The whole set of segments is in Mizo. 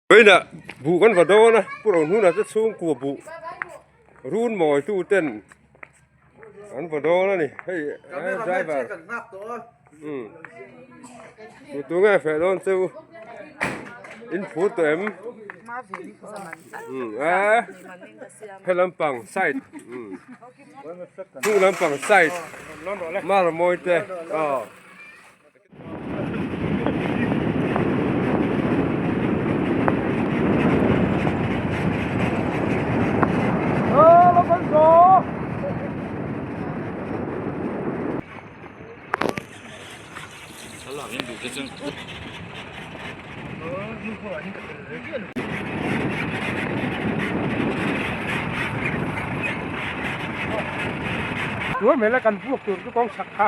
Vawiinah buh kan va dawn a, Pu Rohnuna te chhungkua buh run mawi tu ten an va dawn a ni. Hei driver umm tu tu nge feh dawn che u in phur tawh em umm eh he lampang side umm hnung lampang side mar mawi te aw. Tuar mai la kan vuak tur chu kawng chak kha.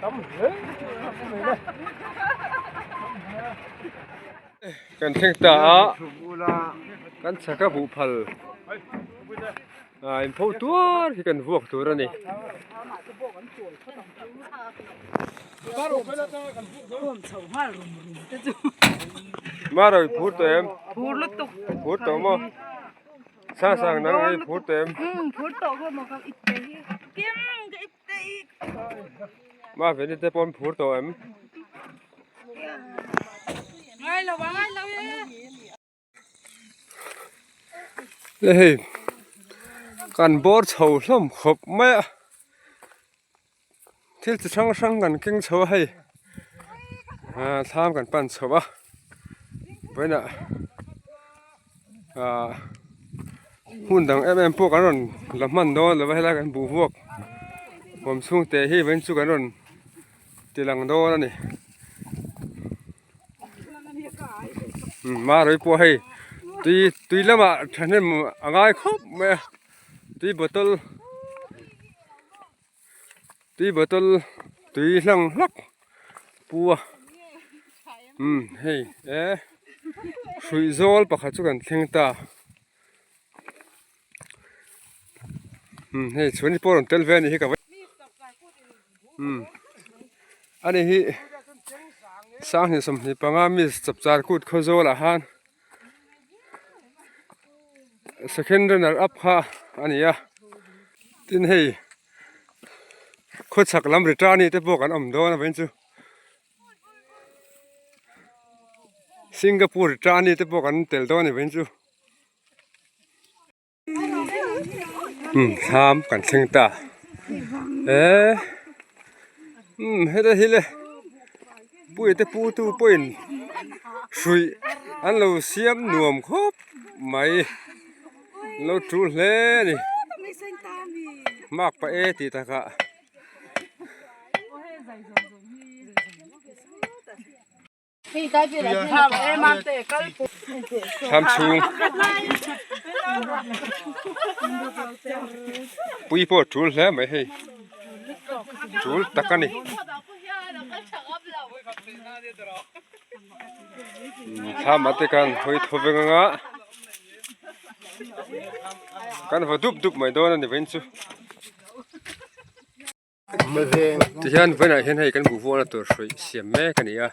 Tam hle mai le. Kan thleng ta a kan chhak a buh phal a in pho tuar hi kan vuak tur a ni. Maro i phur tawh em? Phur lutuk. Phur tawh maw? Sang sang nang hi phur tawh em? Umm phur tawh kha maw ka ip te hi. Kim ka ip te hi. Ma veni te pawh an phur tawh em? Ngai lo a ngai lo e. Le hei kan bawr chho hlawm khawp mai a thil chi hrang hrang kan keng chho a hei ah thlam kan pan chho a vawiinah ah hmun dang em em pawh kan rawn la hman dawn lo va helai kan boruak awm chhung te hi vawiin chu kan rawn ti lang dawn a ni Marui pawh hei tui tui lamah thahnem a ngai khawp mai a tui bottle tui bottle tui hlang hlak pu a umm hei e hruih zawl pakhat chu kan thleng ta umm hei chhun pawh a rawn tel ve a nih hi ka umm ani hi sanghnih 25 mi chapchar kut khawzawl ah khan second runner up kha a ni a tin hei khawchhak lam return te pawh kan awm dawn a vawiin chu. Singapore return te pawh kan tel dawn a ni vawiin chu. Umm thlam kan thleng ta eh umm heta hi le puia te pu tu pawhin hruih an lo siam nuam khawp mai an lo tul hle a ni mak pah e tih takah. Thlam chhung pui pawh a tul hle mai hei tul tak a ni thlam ah te khan hawi thaw vek ang a kan vaw dup dup mai dawn a ni vawiin chu. Tihian vawiinah hian hei kan buh vuahna tur hruih siam mek a ni a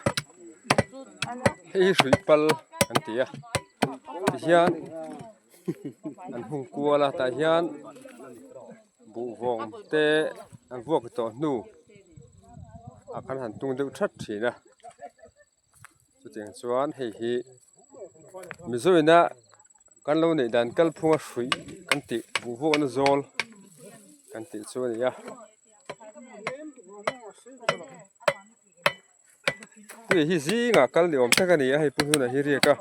hei hi hruih pal an ti a tihian an hung kual a tah hian buh vawng te an vuak tawh hnu ah khan han tung deuh that thin a chutiang chuan hei hi mizo ina kan lo neih dan kalphunga hruih kan tih buh vuahna zawl kan tih chu a ni a. Hei hi zingah kal ni awm tak a ni a hei pu hnunah hi riak a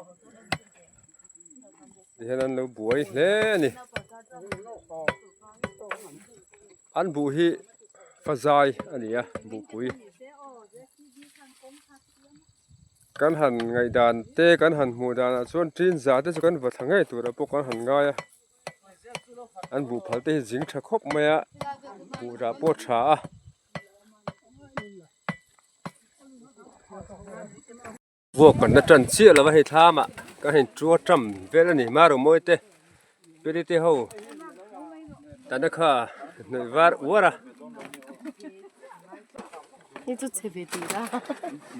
tihian an lo buai hle a ni an buh hi fazai a ni a buhpui. Kan han ngaihdan te kan han hmuh danah chuan tin za te chu kan va thla ngei turah pawh kan han ngai a an buh phal te hi zing tha khawp mai a buh rah pawh a tha a. Vuak kan la tan chiah lo va hei thlamah ka hei tua tam vel a ni marumawi te pili te ho tana kha hnawih var uar a. Hi chu chhe ve tih la.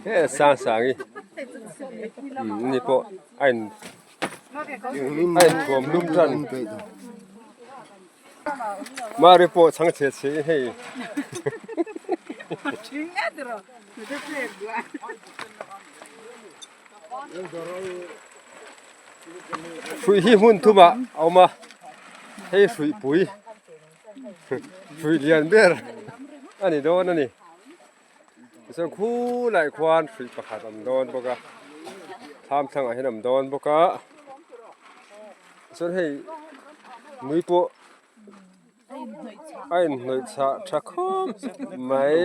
He sang sang hi ni pawh a in a in thuam lum tan. Mari pawh chhang chhe chhe in hei. Hruih hi hmun thumah a awm a, hei hruihpui hruih lian ber a ni dawn a ni. Tichuan khulaiah khuan hruih pakhat a awm dawn bawk a, thlam thlangah hian a awm dawn bawk a, tichuan hei nui pawh. A inhnawih chhah tha khawp mai.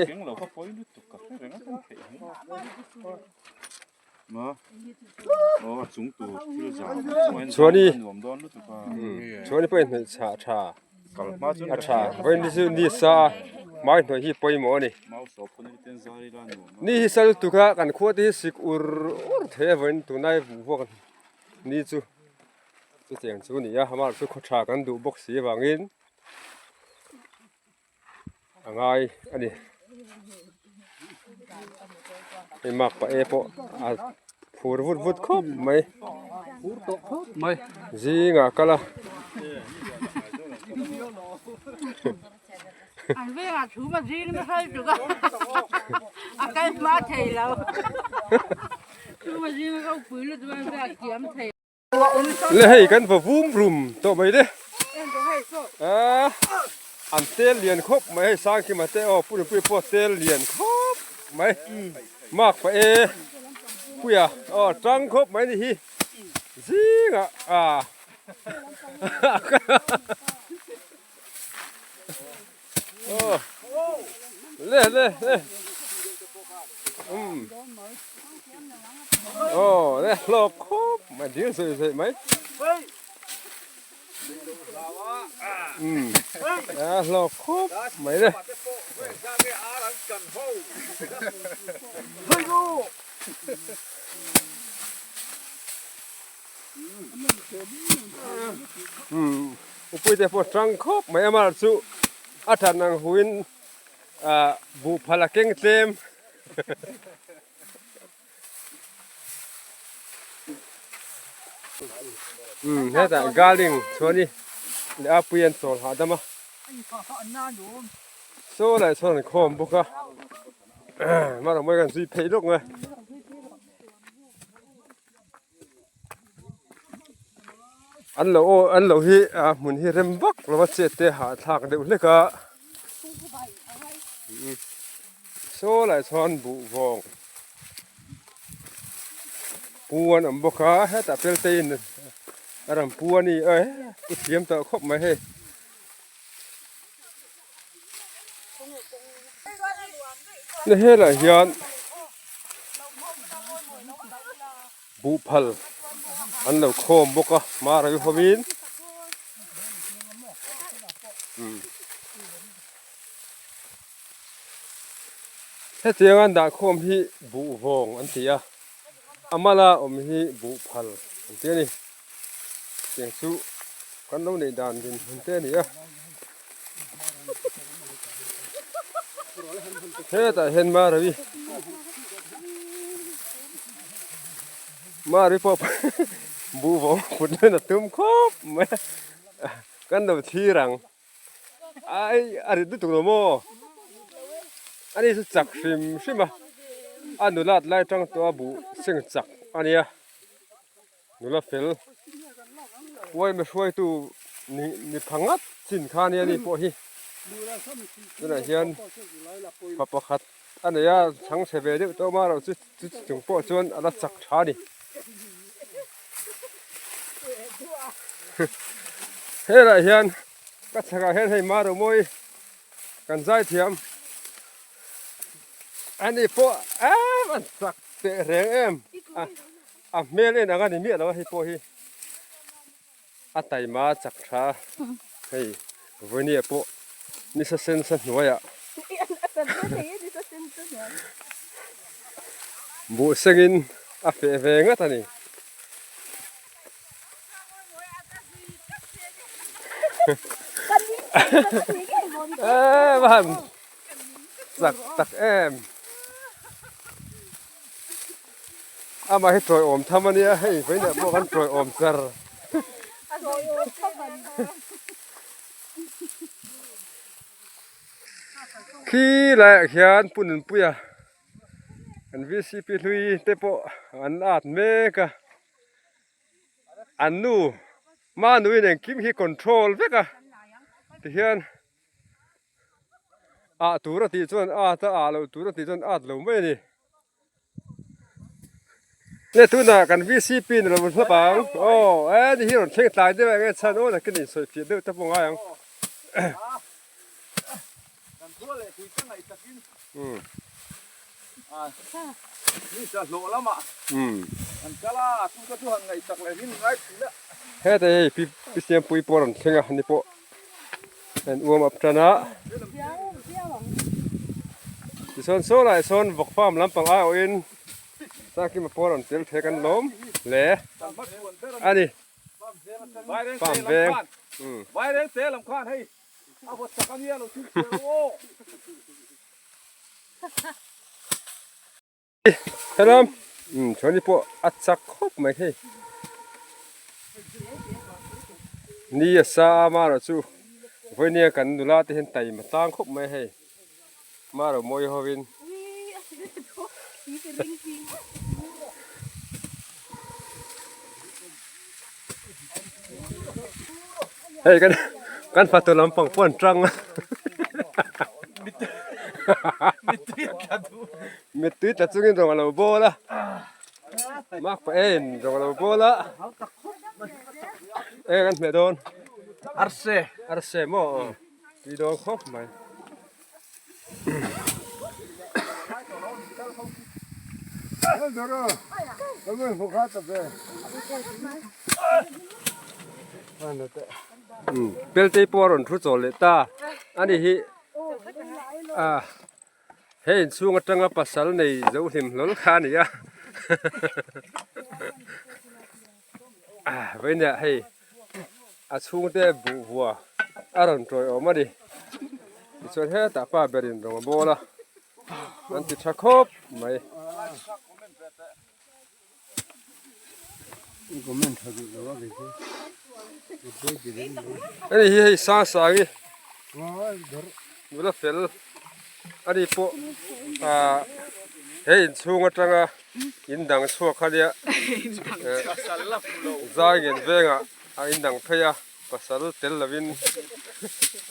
Chuani chuani pawh inhnawih chhah tha a tha vawiin hi chu ni sa hmai hnawih hi pawimawh a ni. Ni hi sal tuk a kan khua te hi sik ur ur thei a vawiin tunlai vuak ni chu. Chutiang chu a ni a, amah chu khaw tha kan duh bawk si avangin a ngai a ni. Hei mak pa e pawh a phur vut vut khawp mai. Phur tawh khawp mai. Zingah kal a. An vengah chhum a zing nasa lutuk a, a kal hma thei lo. Chhum a zing a ropui lutuk a, an vengah kiam thei. Le hei kan va vum rum tawh mai le a an tel lian khawp mai hei sangkima te aw pu Rinpuia pawh tel lian khawp mai mark pa e puia aw tang khawp mai ni hi zingah a aw le le le um aw le hlawk khawp mai dil sawi sawi mai um a hlawk khawp mai le. Upuite pawh tang khawp mai a mar chu a that ang huin ah buh phal a keng tlem. Umm hetah garling chuan i leh a pui an chawl hahdam a saw lai sawn an khawm bawk a mah rawh mawi kan zui phei lawk mai. An lo aw an lo hi a hmun hi rem vak lo a chet te hahthlak deuh hlek a saw lai chuan buh vawng pu an awm bawk a hetah pelte in a rawn pu a ni e pu thiam tawh khawp mai hei. Helaiah hian buhphal an lo khawm bawk a hmar ang hovin hetiang an dah khawm hi buhvawng an ti a a mala awm hi buhphal an ti a ni. Tiang chu kan lo neih dan dinhmun te a ni a. Hetah hian Marawi Marawi pawh buh vawm put nan a tum khawp mai a kan lo thlir ang ai a rit lutuk lo maw ani chu chak hrim hrim a a nulat lai tang tawh a buh seng chak a nia. Nula fel uaime hruaitu ni ni pha ngat chin kha ania ni pawh hi tunah hian pa pakhat a nei a chhang chhe ve deuh tawh marawh chu chu chung pawh chuan a la chak tha a ni helaiah hian ka chhakah hian hei Marumawi kan zaithiam ani pawh em an chak teh reng em a. A hmel en ang a ni miah lo a hei pawh hi a taima chak tha hei vawinia pawh nisa sen sa hnuaiah buh sengin a feh ve ngat a ni. Chak tak em. Amah hi tawiawm tham a nia, hei vawiinah pawh kan tawiawm char. Khi laiah khian Pu Nunpuia an VCP hlui te pawh an at mek a, an nu Manuin engkim hi control vek a tihian ah tur a tih chuan at a, ah loh tur a tih chuan at lo mai a ni. Nge tunah kan VCP ni lo hlap ang aw e ni hi rawn thleng tlai deuh eng nge chhan aw nakin in sawi fiah deuh te pawh ngai ang. Kan thua leh tui te ngaih takin mi sa hlawh lamah kan kal a, chu ka chu han ngaih tak leh hi ni ngai thin a. Heta hei pi pi Siampui pawh rawn thleng a ni pawh an uam up tan a. Tichuan saw lai sawn vawk farm lampang aiawhin Sangkima pawh rawn tel thei kan lawm hle a ni. Farm veng. Vairengte lam khan hei A vawt tak a nia lo thil chhiar aw. Helam Chhuani pawh a chak khawp mai hei. Ni a sa a marawh chu vawinia kan nula te hian taima tlang khawp mai hei. Marawh mawi hovin. Hei kan kan fatu lampang pawh an tang a mittui tla chungin rawng a lo bawl a mak pah em rawng a lo bawl a eng an hmeh dawn arse arse maw tui dawn khawp mai. Pelte pawh a rawn thu chawl leh ta a ni hi ah he inchhung atanga pasal nei zo hlim hlawl kha a ni a ah vawinia hei. A chhungte buh vua a rawn tawih awm a ni. Tichuan hetah pa berin rawng a bawl a, an ti tha khawp mai. Hei hi hei sang sang hi nula fel a ni pawh ah he inchhung atanga in dang chhuak kha nia zai ngen vengah a in dang phei a pasal tel lovin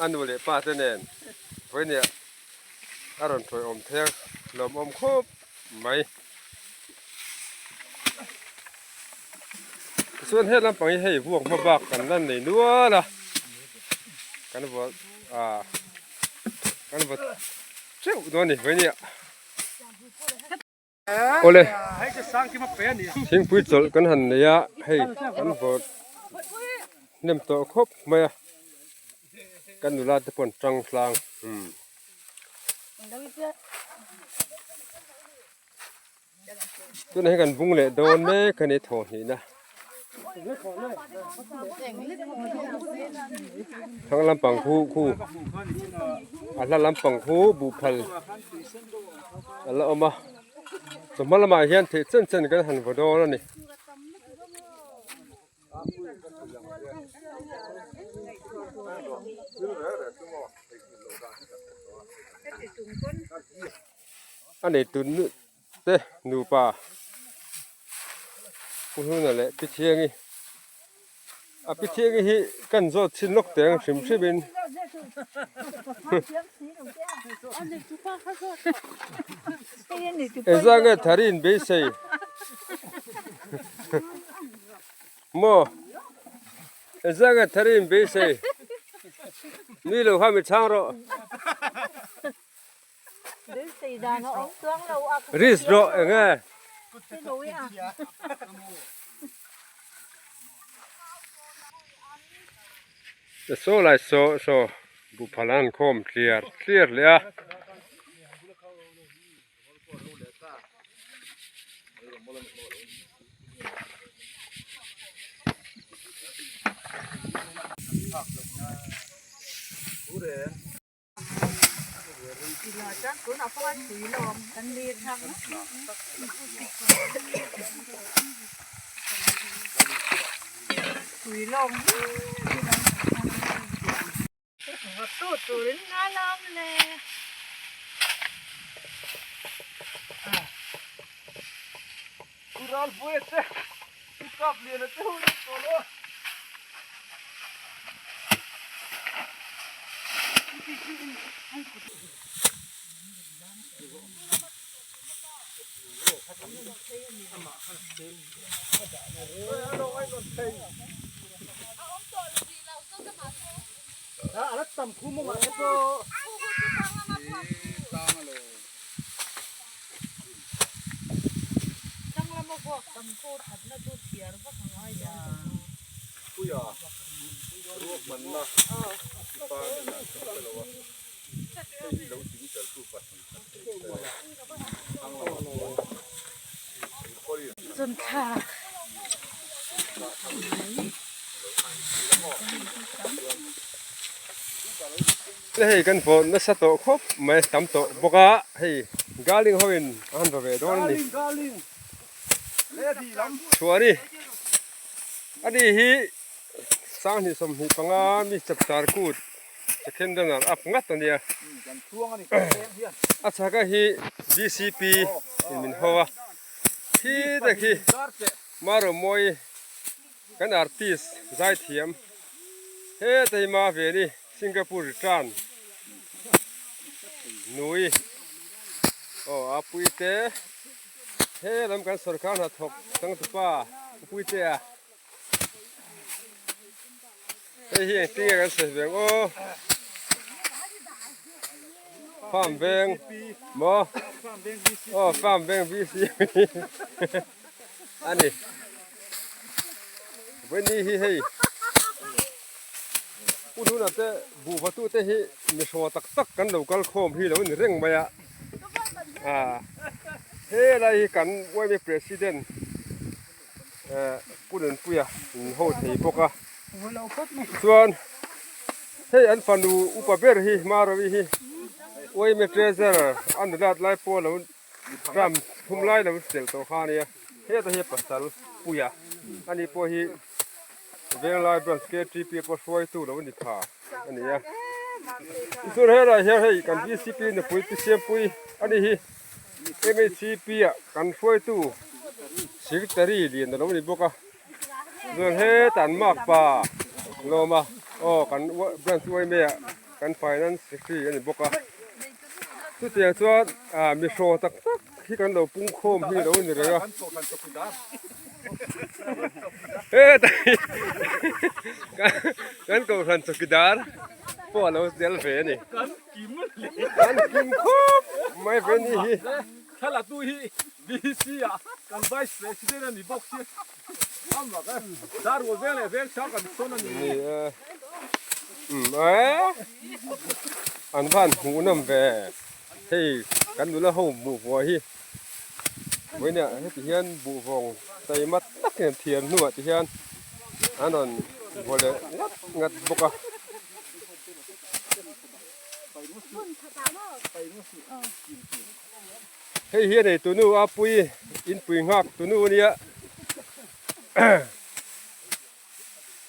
a nu leh pa te nen vawinia a rawn tawih awm theng lawmawm khawp mai. Tichuan he lampang hi hei vuak hma bak kan la nei nual a kan vuah ah kan vaw teuh dawn a ni vawinia. Awle thingpui chawlh kan han nei a hei kan vaw hnem tawh khawp mai a kan nula te pawh an tang tlang umm. Tunah hian kan bung leh dawn mek a ni thaw hnihna. Thlang lampang khu khu a hla lampang khu buhphal a la awm a chawhma lamah hian theih chen chen kan han vaw dawn a ni. A neitu nu te nupa Pu Hluna leh Pi Thiangi a Pi Thiangi hi kan zawt chhin lawk teh ang hrim hrim in engzah nge thari in beisei maw engzah nge thari in beisei nui lo kha mi chhang rawh. Risk rawh eng nge? Saw lai saw saw buhphal an khawm tliar tliar leh a. Hei kan pawh nasa tawh khawp mai tam tawh bawk a hei garling ho in a han va ve dawn a ni chhuani ani hi sanghnih 25 mi chapchar kut second runner up ngat a nia a chhaka hi D_C_P in min ho a khi te khi Maromawi Kan artist zaithiam heta hi ma ve ni Singapore return nui aw a pui te he lam kan sorkar hnathawk changtupa pui te a hei hi engtin nge kan sawi ve ang aw farm veng maw aw farm veng VC a ni Vawini hi hei Pu Hnuna te buhva tu te hi mi hraw tak tak kan lo kal khawm hi lo ni reng mai a ah helai hi kan yma president eh Pu Nunpuia in ho thei bawk a chuan hei an fanu upa ber hi Marawi hi yma treasurer a nulat lai pawh lo Ram thum lai lo chelh tawh kha a nia heta hi pasal puia ani pawh hi Venglai branch KTP pawh hruaitu lo ni tha a ni a tichuan helaiah hian hei kan VCP nupui pi Siampui ani hi MHCP ah kan hruaitu secretary lian a lo ni bawk a chuan hetah an makpa lawm a aw kan branch yma ah kan finance secretary a ni bawk a chutiang chuan ah mi hraw tak tak hi kan lo pung khawm hi lo ni reng a heta hi kan kohhran chawkidar pawh a lo tel ve a ni kan kim khawp mai ve ni hi thla tu hi VC ah kan vice president a ni bawk sia Dar rual veng leh veng sang kan sawn a ni. Ni e. Um e. An van hmuh nawm ve. Hei kan nula ho hmuh vuah hi. Vawinia heti hian buhvawng taima takin an thiam hnuah ti hian an rawn vaw leh ngat ngat bawk a. Hei hi a nei tunu a pui inpui nghak tunu a nia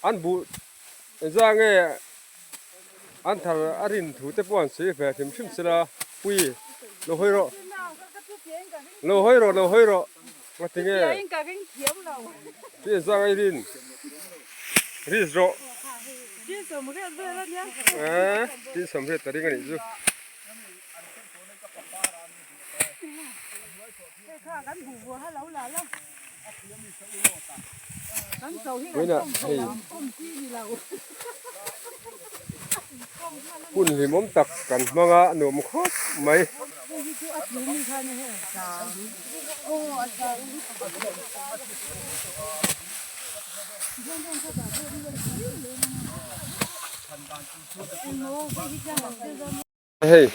an buh engzah nge an thar a rin thu te pawh an sawi ve hrim hrim sela pui lo hawi rawh lo hawi rawh lo hawi rawh ngatinge chu engzah nge i rin ris rawh eh tin sawmriat ta ring a nih chu. Vawiinah hei hun hlimawm tak kan hmang a nuam khawp mai. Hei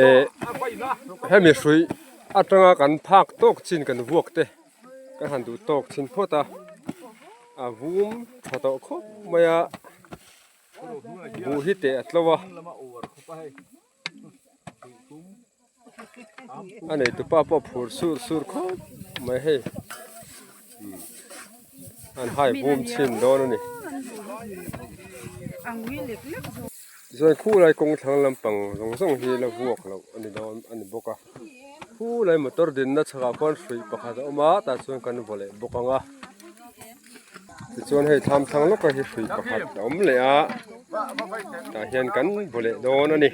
eh hemi hrui atanga kan phak tawk chin kan vuak te kan han duh tawk chin phawt a a vum tha tawh khawp mai a buh hi teh a tlo a. A neitupa pawh phur sur sur khawp mai hei an hai bum chhin dawn a ni. Tichuan khulai kawng thlang lampang zawng zawng hi la vuak loh a ni dawn a ni bawk a khulai motor dinna chhakah khuan hruih pakhat a awm a tah chuan kan vaw leh bawk ang a tichuan hei thlam thlang lawka hi hrui pakhat a awm leh a tah hian kan vaw leh dawn a ni.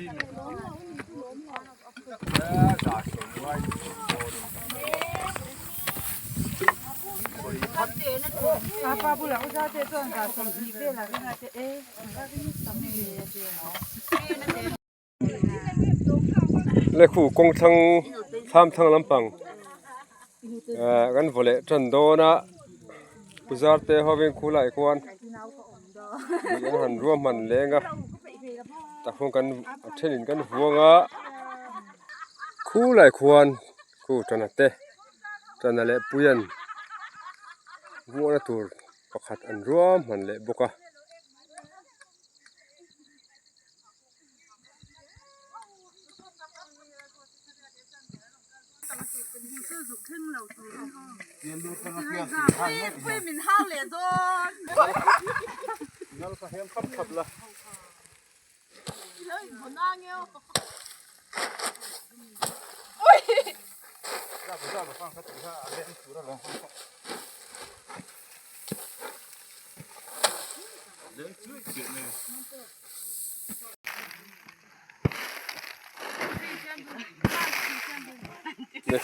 Lekhu kawng thlang thlam thlang lampang ah kan vaw leh tan dawn a puzar te hovin khulai khuan an han ruahman leng a tah khuan kan a thenin kan vuang a khulai khuan khu tana te tana leh puian vuahna tur pakhat an ruahman leh bawk a.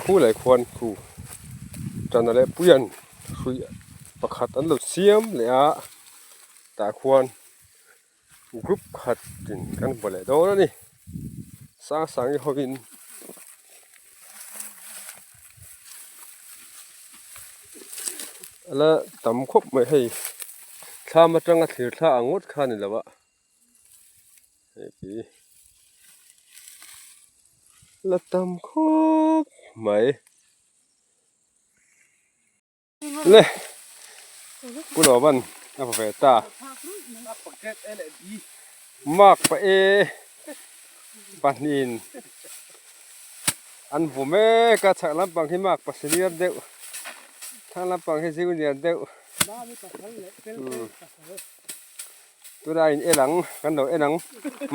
Khu leh khuan khu tana leh puian hrui pakhat an lo siam leh a tah khuan group khat in kan hmu leh dawn a ni sang sang hi hawiin a la tam khawp mai hei thlam atanga thlir thla ang ngawt kha a ni lo a hei hi la tam khawp mai. Le Pu Lawman a va ve ta Mark pa e pahnihin an vu mek a chhak lampang hi mark pa senior deuh thlang lampang hi junior deuh tunah in el ang kan lo en ang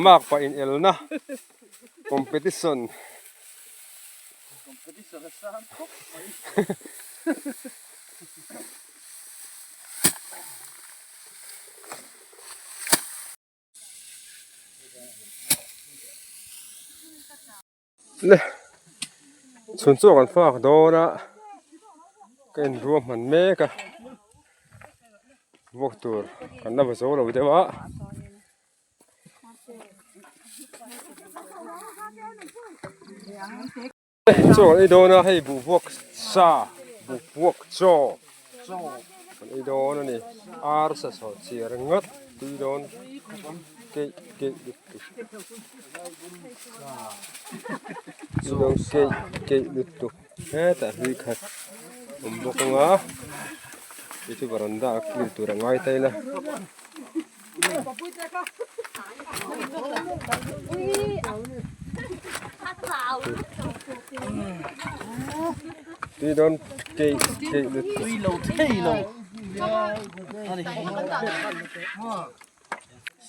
mark pa in elna competition. Le chhun chu kan fak dawn a ka in ruahman mek a vuak tur kan la va zo lo deuh a. Chaw an ei dawn a hei buhvuak sa buhvuak chaw an ei dawn a ni ar sa saw chiar ngat tui dawn keih keih lutuk tui dawn keih keih lutuk hetah hlui khat awm bawk ang a hei chu varanda a kil tur a ngai ta ila. Tui dawn keih keih lutuk. Tui lo thei lo.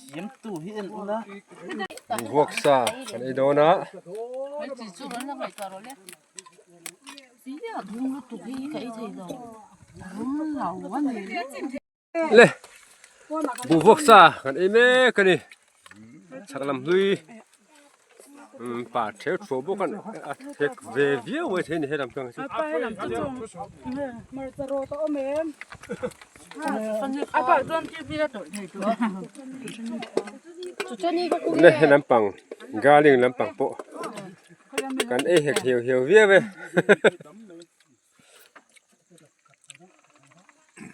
Siam tu hi en ula. Vuak sa kan ei dawn a. Le buhvuak sa kan ei mek a ni chhak lam hlui pa theu thuah bawk a a thek ve viau mai thei a ni helam tang hi chu. Le he lampang garling lampang pawh kan ei hek hiau hiau viau e.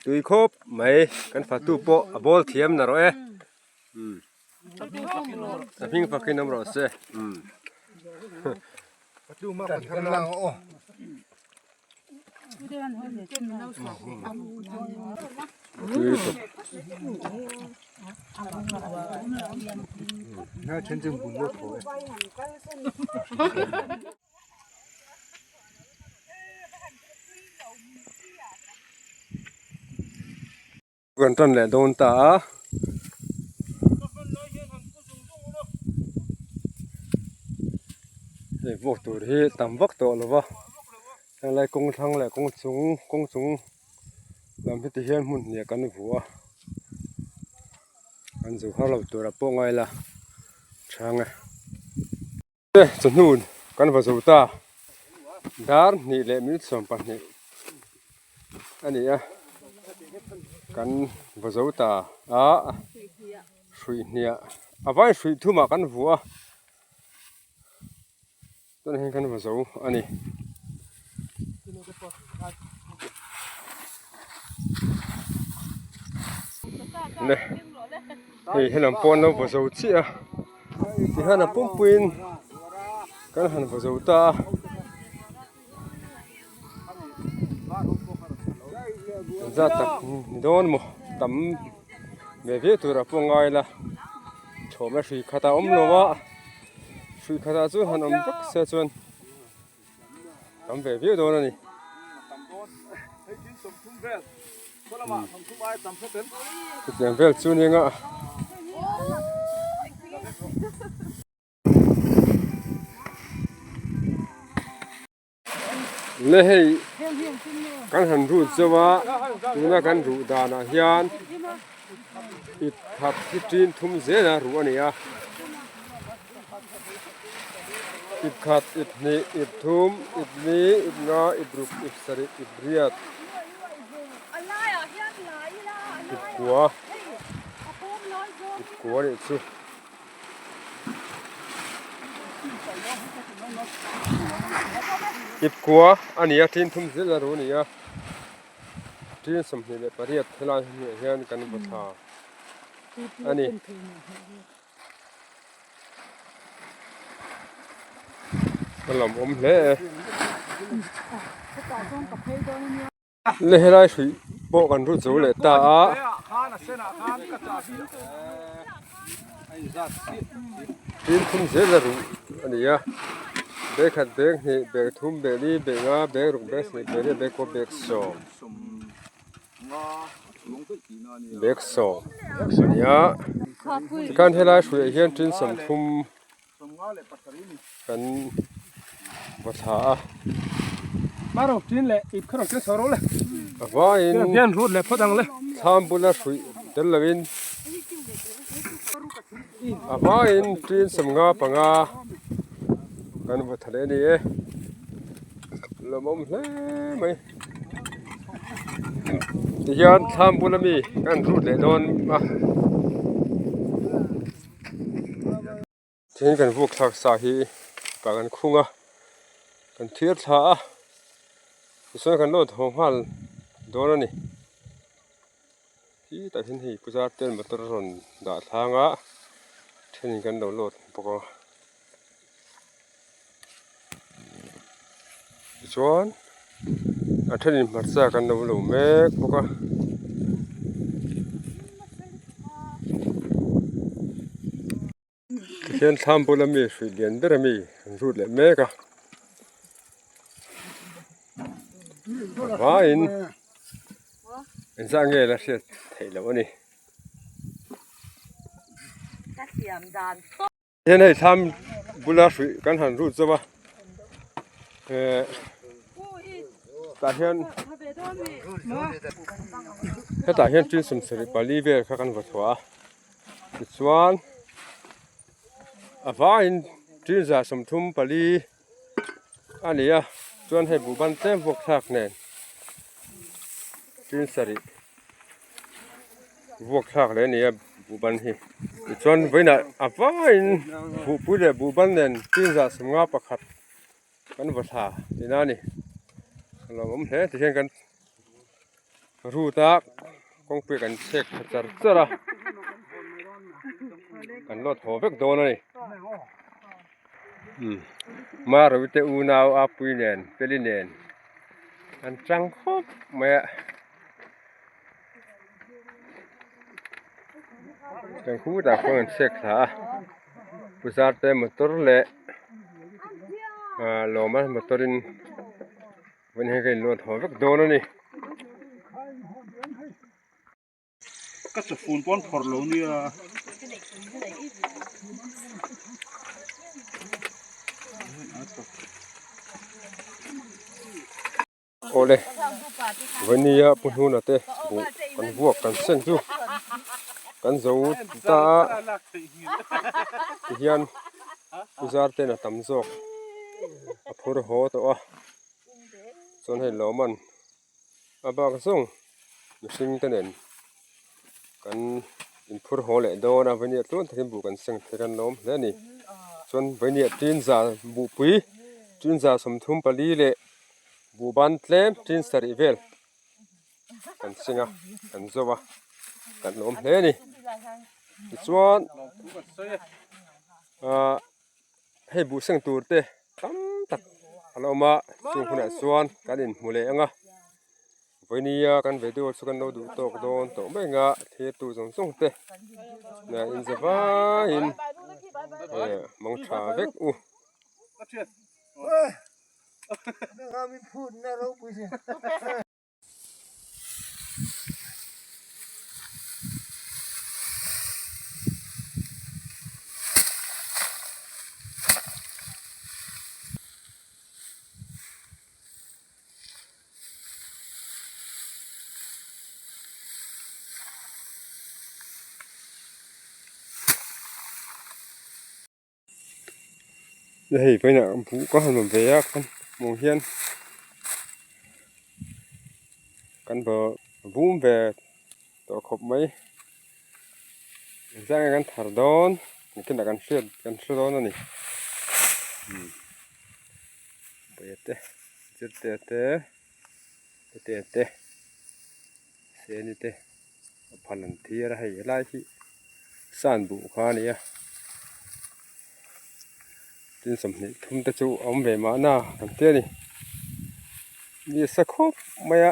Tui khawp mai kan fatu pawh a bawl thiam na rawh e a hming fakin awm rawh se tui khawp. Kan tan leh dawn ta a. Hei vuak tur hi tam vak tawh lo va helai kawng thlang leh kawng chung kawng chung lam hi ti hian hmun hniah kan vuah a an zo har lo tur ah pawh ngai la chhang e. Chawhnu kan va zo ta dar hnih leh minute 20 a ni a kan va zo ta a hruih hniah a vai hruih thumah kan vuah a tunah hian kan va zo a ni. Hei helam pawh an lo va zo chiah a tihian a pumpuiin kan han va zo ta a. Zat tak ni dawn maw tam ve viau tur ah pawh ngai la thawmna hrui khat a awm lo a hrui khat ah chuan han awm vek se chuan tam ve viau dawn a ni. Chutiang vel chu nia ngah. Le hei kan han rut zauh a tuna kan ruh danah hian ip khat hi tin thum zel a ruh a ni a ip khat ip hnih ip thum ip li ip nga ip ruk ip sarih ip riat ip kua ip kua a nih chu. Ip kua a ni a tin thum zel a ru a ni a tin 28 helai hmunah hian kan vaw thla a ni. Ka lawmawm hle e. Le helai hruih pawh kan rut zo leh ta a. Tin thum zel a ruh a ni a bag khat bag hnih bag thum bag li bag nga bag ruk bag sarih bag riat bag kua bag sawm bag sawm a ni a tikhan helai hruih ah hian tin 30 Kan va thla a. Maro tin leh ip kha rawn ken chho rawh le. A vaiin hian rut leh phawt ang le. Thlam bula hruih tel lovin a vaiin tin 55 kan va tha leh a ni e. Lawmawm hle mai. Tihian thlam bula mi kan rut leh dawn a. Thing kan vuk thlak sa hi tah kan khung a kan thir thla a tichuan kan load haw nghal dawn a ni khi tah hian hei puja ten motor a rawn dah thlang a thenin kan lo load bawk a tichuan a thenin hmarcha kan lo lo mek bawk a. Tihian thlam bula mi hruih lian ber a mi an rut leh mek a a vaiin engzah nge la hriat theih loh a ni. Hian hei thlam bula hruih kan han rut zawk a eh tah hian hetah hian tin 74 vel kha kan va chhuah a tichuan a vaiin tin 134 a ni a chuan hei buh ban tlem vuak thlak nen tin sarih. Vuak thlak leh a ni a buh ban hi tichuan vawiinah a vaiin buhpui leh buh ban nen tin 51 kan vaw thla tihna a ni a lawmawm hle tihian kan route a kawngpui kan chhek thla char char a kan load haw vek dawn a ni Marawi te unau a pui nen peli nen an chang khawp mai a. Kan khutah khuan an chhiak thla a puzar te motor leh ah lawma motor in vawiin hian ka inluah thaw vek dawn a ni. Ka chawfun pawn phawrh lo nia. Awle vania pu hnuna te buh kan vuak kan seng chu kan zo ta a tihian pu zar ten a tam zawk a phur haw tawh a chuan hei lawm an a bak zawng mihring te nen kan inphur haw leh dawn a vania tluan takin buh kan seng thei kan lawm hle a ni chuan vania tin za buhpui tin za 34 leh buh ban tlem tin sarih vel kan seng a kan zo a kan lawm hle a ni tichuan ahh hei buh seng tur te tam tak a la awm a chung hunah chuan kan inhmu leh ang a vawinia kan video chu kan lo duh tawk dawn tawh mai ang a thirtu zawng zawng te inza vaiin mang tha vek u. Hei vawiinah buh ka han rawn ve a khan hmuh hian kan bum ve tawh khawp mai engzah nge kan thar dawn engtin ah kan hriat kan hre dawn a ni bawiha te zirte te tete te seni te a phal an thir a hei helai hi san buh kha a ni a tin 20 thum te chu a awm ve mahna kan tia ni mi a sa khawp mai a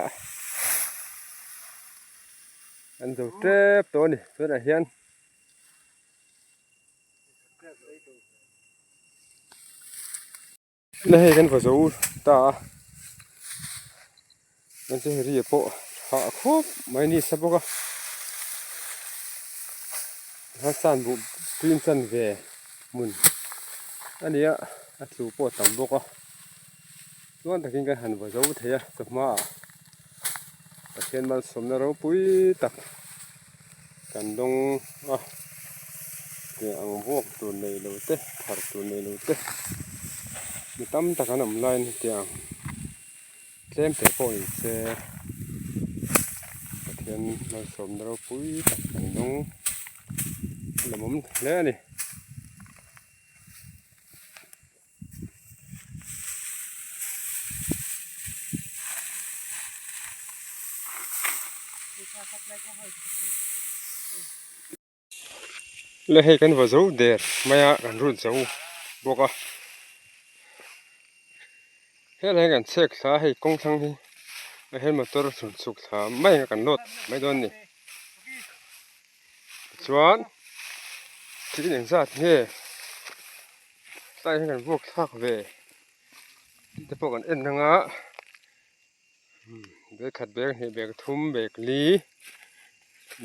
an zo tep tawh a ni tunah hian. Na hei kan va zo ta a kan chu hei ri pawh hah khawp mai ni sa bawk a tikhan san buh tui chan ve hmun a ni a a tlu pawh a tam bawk a chuan takin kan han va zo thei a chawhma ah Pathian malsawmna ropui tak kan dawng a tiang ang vuak tur nei lo te thar tur nei lo te mi tam tak an awm laiin hetiang tlem te pawh ni se Pathian malsawmna ropui tak kan dawng a lawmawm hle a ni. Le hei kan va zo der mai a kan rut zo bawk a helai kan chhek thla hei kawng thlang hi a hel motor chhun chhuk thla mai ang a kan load mai dawn a ni tichuan thil engzat nge tlai hian kan vuak thlak ve tih te pawh kan en ang a bag khat bag hnih bag thum bag li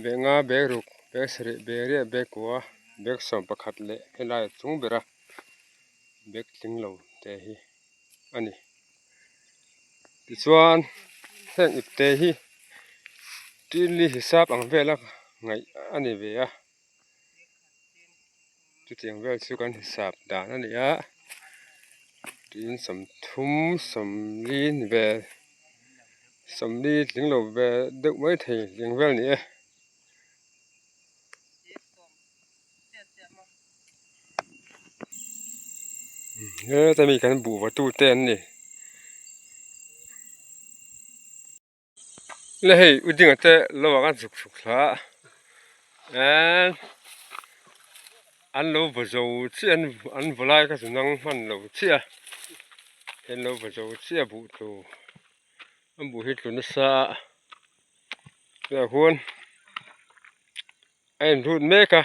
bag nga bag ruk bag sarih bag riat bag kua bag 11 leh helai a chung ber a bag tling lo te hi a ni tichuan heng ipte hi tinli hisap ang vela ngaih a ni ve a. Chutiang vel chu kan hisap dan a ni a tin 30 40 ni vel 40 tling lo ve deuh mai thei tling vel a ni e. Heta mi kan buh va tu te an ni. Le hei u dinga te lo ah khan chhuk chhuk thla a an lo va zo chiah an an va lai kha chu nang hman lo chiah a an lo va zo chiah buh tur an buh hi tlu nasa a tunah khuan a inrut mek a.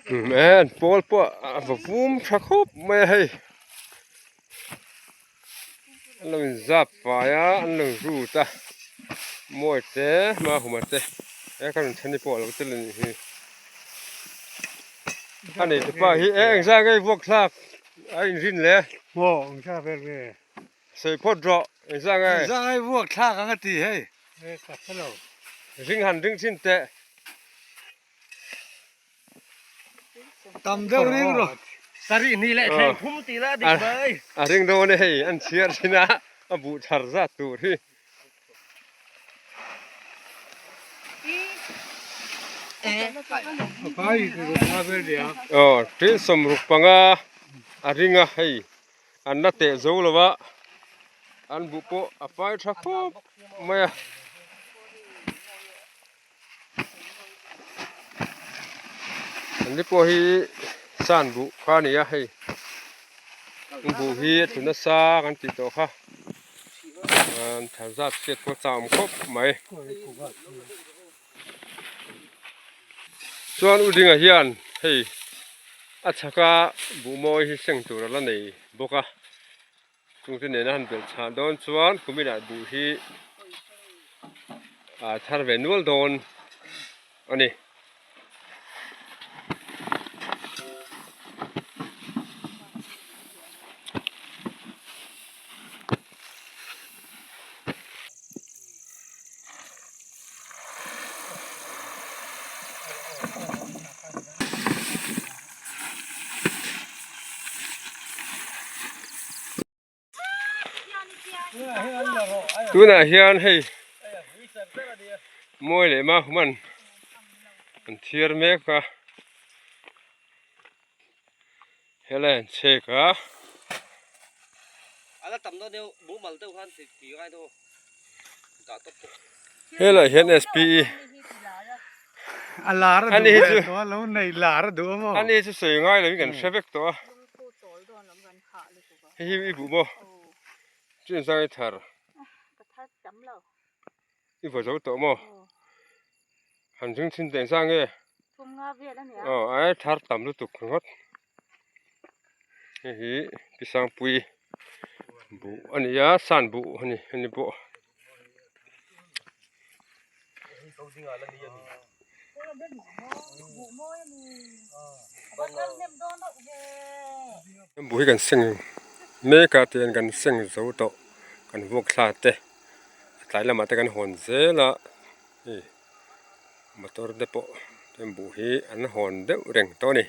Umm e an pawl pawh a va vum tha khawp mai a hei an lo inzap fai a an lo rut a mawi te hma huma te he ka rawn chhani pawh a lo tel a nih hi a nei te pa hi e engzah nge i vuak thlak a inrin le maw engzah vel nge sawi phawt rawh engzah nge engzah nge i vuak thlak ang a ti hei e ka hre lo ring han ring thin teh. Tam deuh ring rawh. Sarih hnih leh thleng phum tih lah dik mai. A ring dawn e hei an chhiar thin a, a buh thar zat tur hi. Aw tin sawmruk panga a ring a hei an la teh zo lo a, an buh pawh a fai tha khawp mai a. An ni pawh hi san buh kha a ni a hei buh hi a tlu nasa kan tih tawh kha an thar zat hriat pawh a chak awm khawp mai chuan u dinga hian hei a chhaka buh mawi hi seng tur a la nei bawk a. Chungte nena han belh chhah dawn chuan kuminah buh hi a thar ve nual dawn a ni. Tunah hian hei mawi leh ma human an thiar mek a helai an chhek a. Helai hian SPE A lar a Ani duh hi ve chu tawh a lo nei lar a duh a maw? Ani chu sawi ngai lo in kan hre vek tawh a. Hei hi i buh maw? Chu inzang i thar. I vaw zo tawh maw? Han ring chhin teh engzang nge? Aw ai thar tam lutuk ringawt. Hei hi Pisangpui buh a ni a san buh a ni a ni pawh. Buh hi kan seng mek a tihian kan seng zo tawh kan vuak thla te a tlai lamah te kan hawn zel a hei motor te pawh buh hi an hawn deuh reng tawh a ni.